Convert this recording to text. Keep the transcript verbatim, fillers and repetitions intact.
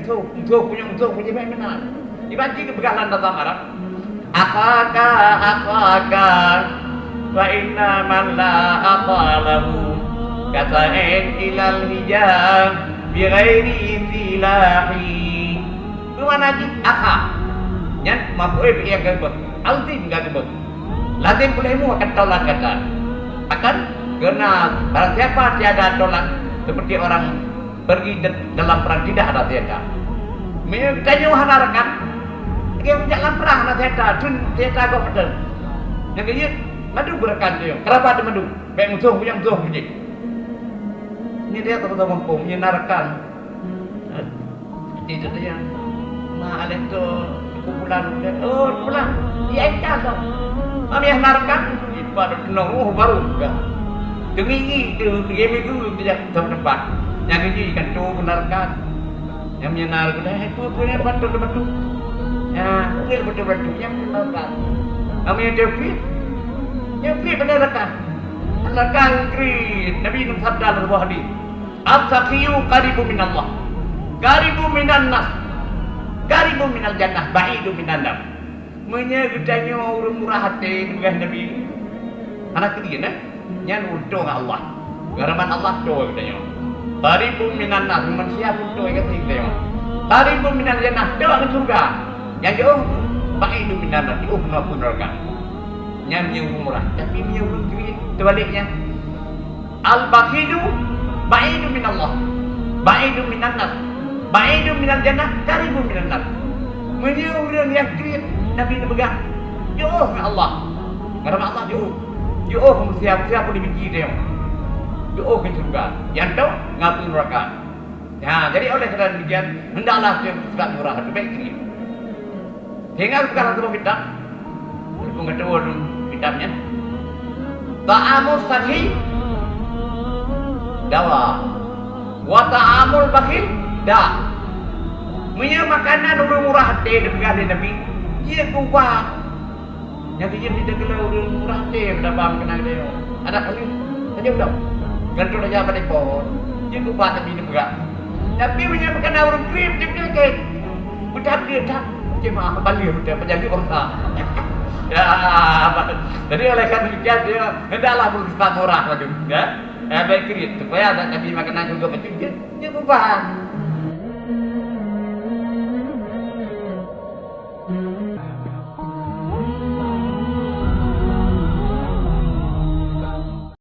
Musoh, musoh punya musoh punya meunan. Iban jih geupeugah lam bahasa Arab, "Akhaka, akhaka, fa inna man la akha lahu, kasa'in ilal hija bi ghairi silahi." Peue makna jih akha? Nyan maf'ul bih nyang keubah. Azim ka keubah. Lazim puléh mu akan tolak kata. Akan kena barang siapa tiada tolak seperti orang pergi de-, dalam perang tidak ada senjata. Meunyoe geutanyoe hana rakan, lagèe jak lam perang hana senjata, thon senjata gob mantong. Nyang keu jeuet, mandum beurakan tanyoe. Keurabat mandum, bèk musoh nyang musoh jih. Nyan dia teuma-teuma mumpung, nyan na rakan. Jadi dia, "Ma, aléh tu kumpulan." "Oh, pulang." "Ya, entah tu." Kami yang narka, ibarat nong, oh, baru juga. Demi itu, dia minggu dia sama tempat. Yang ini kan tu narka. Yang punya narka, eh, tu, tu, yang betul, betul. Ya, tu, betul, betul. Yang punya narka. Kami yang jepit, jepit benar narka. Narka Inggris, Nabi Nuh sabda dalam sebuah hadis. "As-sakhiyyu qaribun minallah, qaribun minan nas, qaribun minal jannah, ba'idun minan nar." Meunyoe geutanyoe ureueng murah até, peugah Nabi, hana keudian, eh? Nyan untông Allah. Garaman Allah toe geutanyoe. "Qaribun minan nas," manusia pun toe geutanyoe. "Qaribun minal jannah," toe ngon syeuruga. Nyang jauh, "ba'idun minan nar," jauh ngon api neuraka. Nyan meunyoe ureueng murah. Tapi meunyoe ureueng kriet, teubaliknya. "Al-bakhilu ba'idun minallah, ba'idun minan nas, ba'idun minal jannah, qaribun minan nar." Meunyoe ureueng nyang kriet, Nabi neupeugah, jiôh ngon Allah. Karena Allah jiôh. Jiôh ngon siapa-siapa dibenci dia. Jiôh ngon syeuruga. Nyang toe ngon api neuraka. Ya, jadi oleh karena demikian, hendaklah kita bersikap murah, lebih kriet. Sehingga bukan satu kitab. Walaupun kata ulun kitabnya. Ta'amul sakhi dawa. Wa ta'amul bakhil da. Meunyoe makanan ureueng murah até dipeugah lé Nabi, jeuet ubat. Nyang jeuet di dalam ureueng murah até pada bang kenang dia. Ada kali saja udah. Gantung saja pada pohon. Jeuet ubat Nabi dipeugah. Tapi meunyoe makanan ureueng kriet, jeuet keu Beuthat dia that, jemaah balik beuthat, peujadi bangsa. Ya, jadi oleh karena demikian dia hendaklah bersifat murah lagi, ya. Eh, baik kriet supaya ada Nabi makanan juga macam dia, dia berubah.